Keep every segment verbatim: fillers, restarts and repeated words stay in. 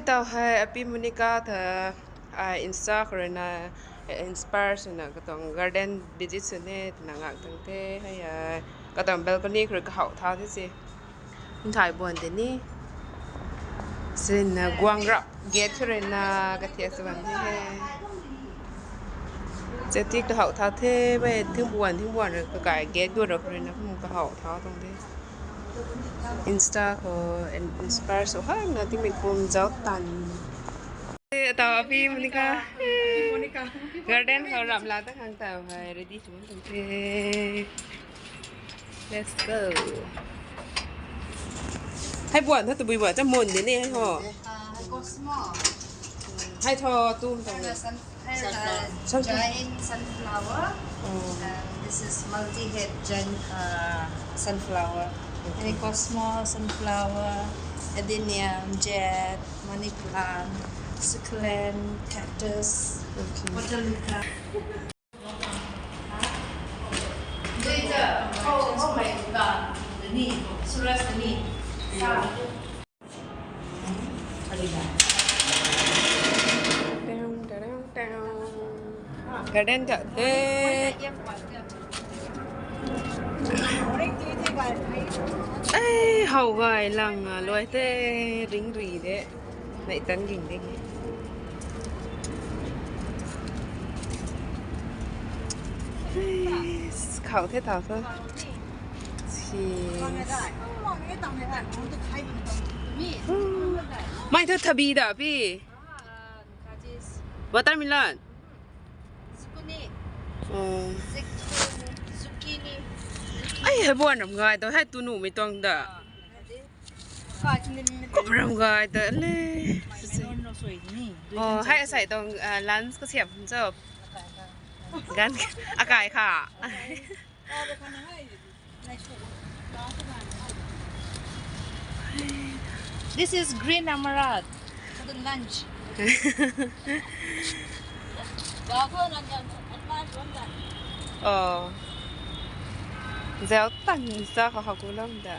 Tau hei Api Monica ta, ai Insta khou rui na, eh, inspire swna katuang garden visit sw ni twna ngak tang the, hei ai. Katuang balcony khou rui kahouh tha the se. Nthai buan de ni. Sin na guang rap gate khou rui na kathiak sw bam the he. Chatik kahouh tha the, mei thing buan, thing buan rui kakai gate guang rap khou rui na kum kahouh tha tuang the. Insta khou in-, inspire sw hak na tingmei kum zauc tan. Eh, tau Api Monica. Monica. Garden khou ram la ta khang tau hei ready sw bam tuang the. Let's go. Hei buan tho tabui buan cha mun de ni hei ho. Ah, hei cosmo. Hei tho tu tho. Hei la sun, hei la Sunflower. Giant sunflower. Oh. And this is multi-head giant, uh, sunflower. Okay. Hei cosmo, sunflower, adenium, jade, money plant, succulent, cactus, okay, water lily. Garden ta the. Ei, how gay lang a luai the, ring ri de. Nei tan ging de. Khou the tau tho. Si. Mei tho thabi da pi. Watermelon. Oh. Zucchini. Ai, hei buan ram gay tho, hei tu nuhmei tuang da. Kum ram gay ta le. Oh, hei asei tuang, ah, lunch kasiam cho. Gan akai kha. This is green amaranth for the lunch. Oh. Zau tan sa kha ha ku lam da.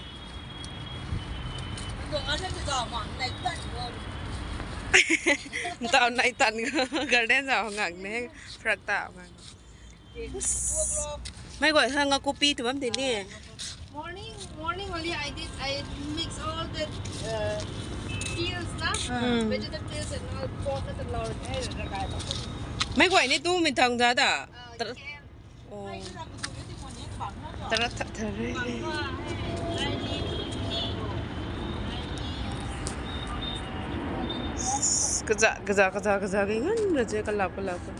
Ntau nai tan garden zau ngak ne, prak ta ngak. Mei guay ha ngakupi tu bam tei ni. Morning, morning only I did, I mix all the, uh, peels na, hmm, vegetable peels and all, pork and all, eh, rakai. Mei guay ni tu mi thang za da. Uh, Tar-, oh. Tara tha tha re. Kaza, kaza, kaza, kaza, kaza, kaza, kaza, kaza, kaza, kaza.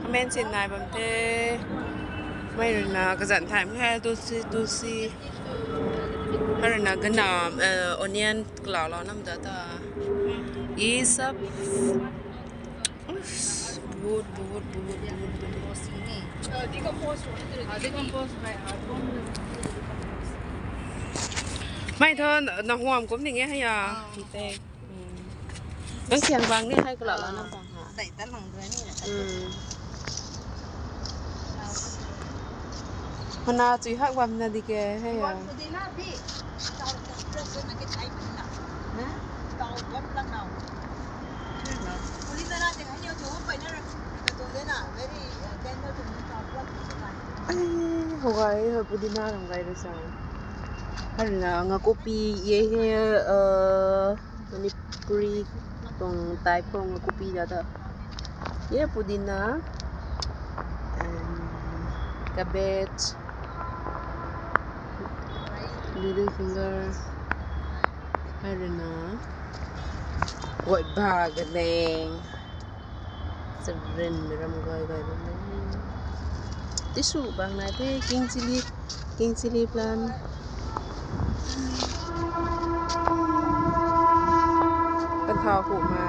Kamen sin nai bam the. Mei rui na kazanc thaymei hei tulsi, tulsi. Hei rui na ganam, eh, onion kalau lou nam da ta. Ye sab. Uff, bahut, bahut, bahut, bahut, bahut. Mei tho na huam kum ning e hei a. Te. Hmm. Nang siang bang ni hei kalau lou nam bang ha. Dai ta lang dra ni na. Hmm. Hana chui hak bam na di ke hei a. Pudina bhi. Tau, tau, tau, na ke chai pudina. Ha? Tau, bam lang nau. Pudina na te hei ni tu pai na ra. Ka tu de na, very, uh, tender to me, tau, tau, tau. Ai, ho gay, ho pudina ram gay re sa. Hei na ngakupi ye hei, uh, Manipuri tuang type khou ngakupi da ta. Ye pudina and cabbage, middle finger, hei rui na, guay ba ganeng. Children mi ram gay gay bam e. Tissue bang nai the, king chilli, king chilli plant. Kathau hu ma.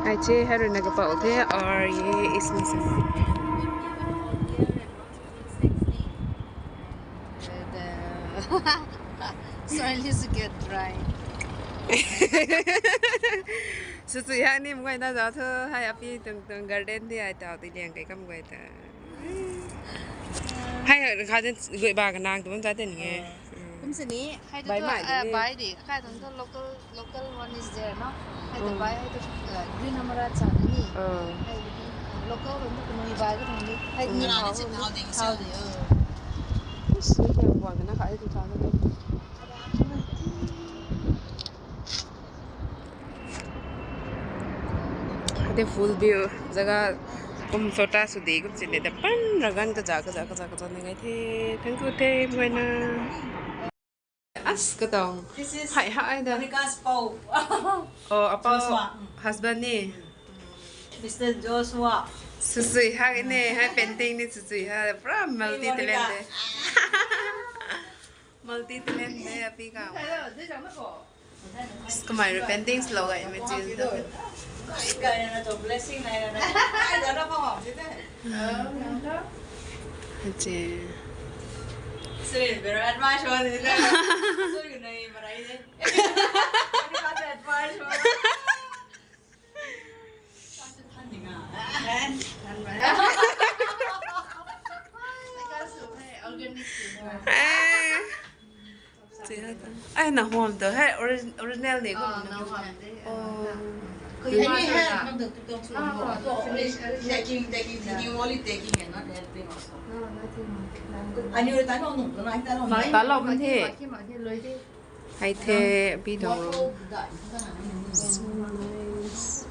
Ai che, hei rui na kapau the, or ye ismi se. Soil is get dry. Sw sw ya ni mgay na za thu, hei api tuang, tuang garden di ai tau ti liang kai kam gay ta. Hei kha den gui ba ka nang tu bam za den nge. Kum sini, hai tu bai tu, mai ah, de. Bai de, kai tuang tu local, local one is there, no? Hai tu bai, hai tu, ah, green amaranth sa ni. Ah. Hai tu, local tuang tu kanui bai ka tuang ni. Hai ni thau, thau de, thau de, oh. Sui khe buan kana kai tu sa na. Ate full view jaga kum chota sw de kum sini de pan ragan kaza, kaza, kaza, kaza ni ngai the. Thank you the, Moina. As katong. This is hai, hai da. Monica's Pau. Oh, apau Joshua. Husband ni. Mister Joshua. Susui hai ne, hai painting ni susui hai. Pura multi talent de. Multi talent de, api ka. Kamei rui painting slow ga imagine tu. Ache. Sri, very advice one. Sri, you know, but I did. Advice one. Eh. Ai, na hom tu. Hai, ori-, original ni ko. Oh. Taking, taking, taking, only taking and not helping also. Ani ta no nung na ta no. Ta lo kan the. Hai the, pi dong. So nice.